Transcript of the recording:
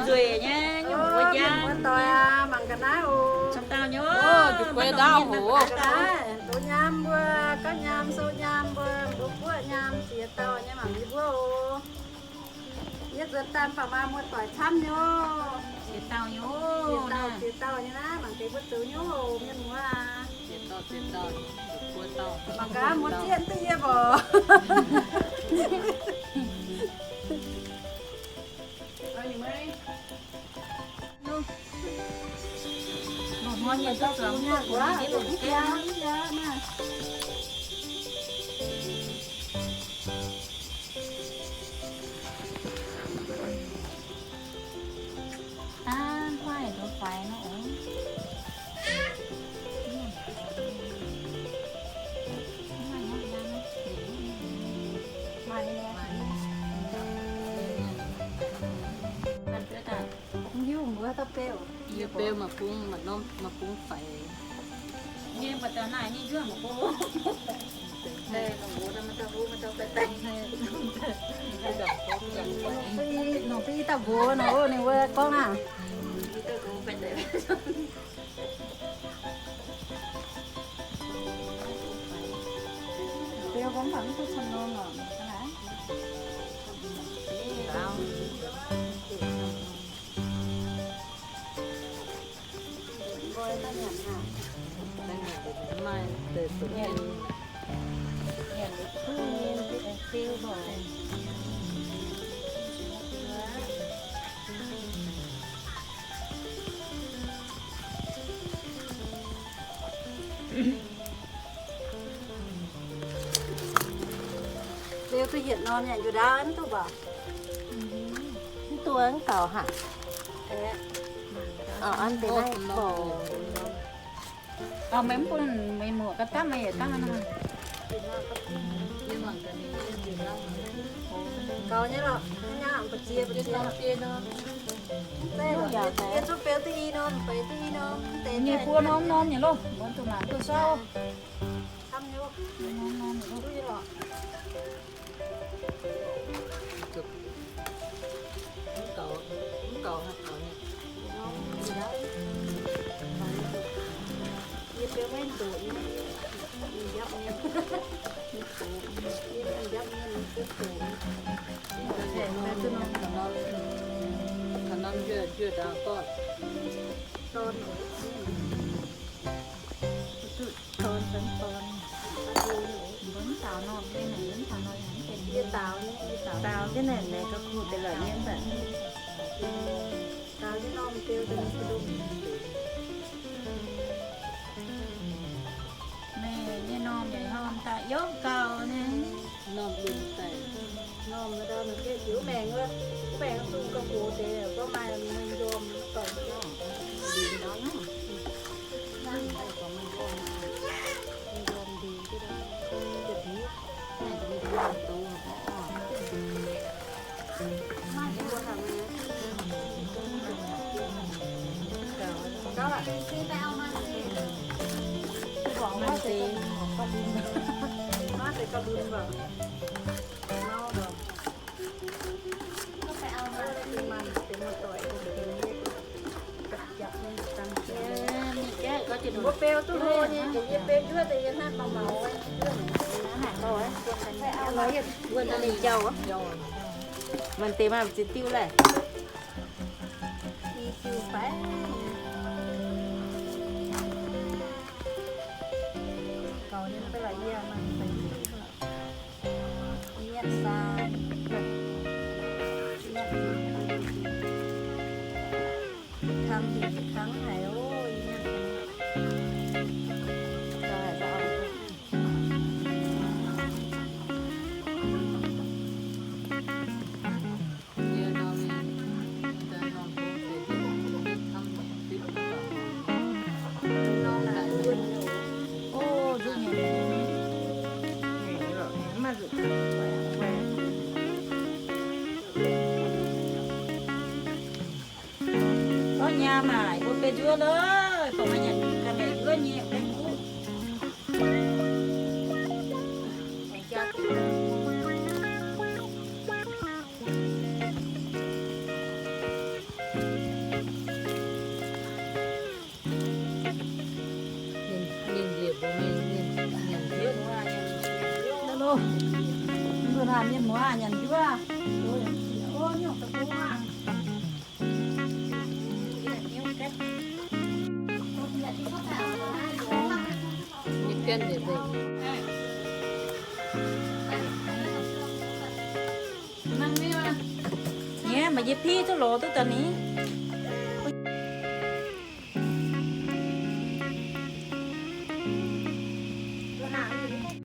Nzueic nyei, nyungc mbuo jaa. Mangc ga'naaiv oc. Camv dauh nyei oc. Mbuo ga'naaiv, douz nyaam mbuo, gauv nyaam, sou nyaam mbuo, mbuo guoqv nyaam, ziex dauh nyei mangc yie mbuo oc. Yie nzuonx daaih baac maaih muoz-doic camv nyei oc. Ziex dauh nyei oc. Ziex dauh, ziex dauh nyei naaiv, mangc gaax mbuo zoux nyei oc, mienh muoz aac. Mangc gaax muoz zieqv duqv yie mborqc. Mv hiuv mbuo haaix dauh beu. Yie beu maiv bung, maiv norm, maiv bung faix. Yie mbuo dauh naaiv nyei njuov maiv bung. Nongc duqv i dauh nbuox nor, ninh mbuo gorngv naaic. Beu gorngv mv duqv cong norm lorqc. Beu duqv hietc norm nyanc njuov ndaauv mv duqv mbuo. Mv duqv mv gaux haic. An deix naaiv bouc. Meih mv bun meih muoc ga'dapv meih yietc dangh nor. Gaux nyei lorqc, mv nyaanh mbu'ziex mbu'ziex. Mv zeiz lorqc, yie zuqc beu duqv i norm, beu duqv i norm, deix nyei buo norm norm nyei loh, mbuo zuqc mangc duqv sauv. Camv nyei, norm norm nyei loh. Mv gaux, mv gaux haaix gaux nyei. Yie beu maiv ndoqc nyei, yie njapv nyei. Yie njapv nyei, ninh beu doqc. Taux norm njuov, njuov ndaauv gorqv. Dorn oc. Dorn, dorn, dorn. Mbuo mv daaux norm nyei, mbuo mv daaux norm nyei, mv benx. Yie daaux nyei, yie daaux. Daaux jienv naaic, naaic ga'kuv deix lorqc nyei mv baac. Daaux jienv norm beu daaih mv benx. Meih nyei norm yaac norm daaih yopv gau nyei. Norm lungh daaih. Norm daaih maiv gaengh jiu maengx wuov, maengx dungx ga'gox deix, gorngv maaih njormh dorngx. Njormh ndie, njormh ndie. Mbuo beu duqv hlo nyei, yie beu njuov deix yie hnangv maux maux. Wuonh ninh jauv, maaih deix maaih ziex diuv laih. I diuv fai. Gaux nyei mv baac yie maaih fai diuv. Yie nyatv saai. Yie nyatv kangv haic, kangv haic oc, yie nyatv. Gorngv nyaam aac, mbuo benx njuov loh, fongc maaih nyanc ga'mienh njuov nyei, benx guv. Mienh muoz nyanc njuov. Nyei, maaih yie piv duqv lorz duqv daaih ni.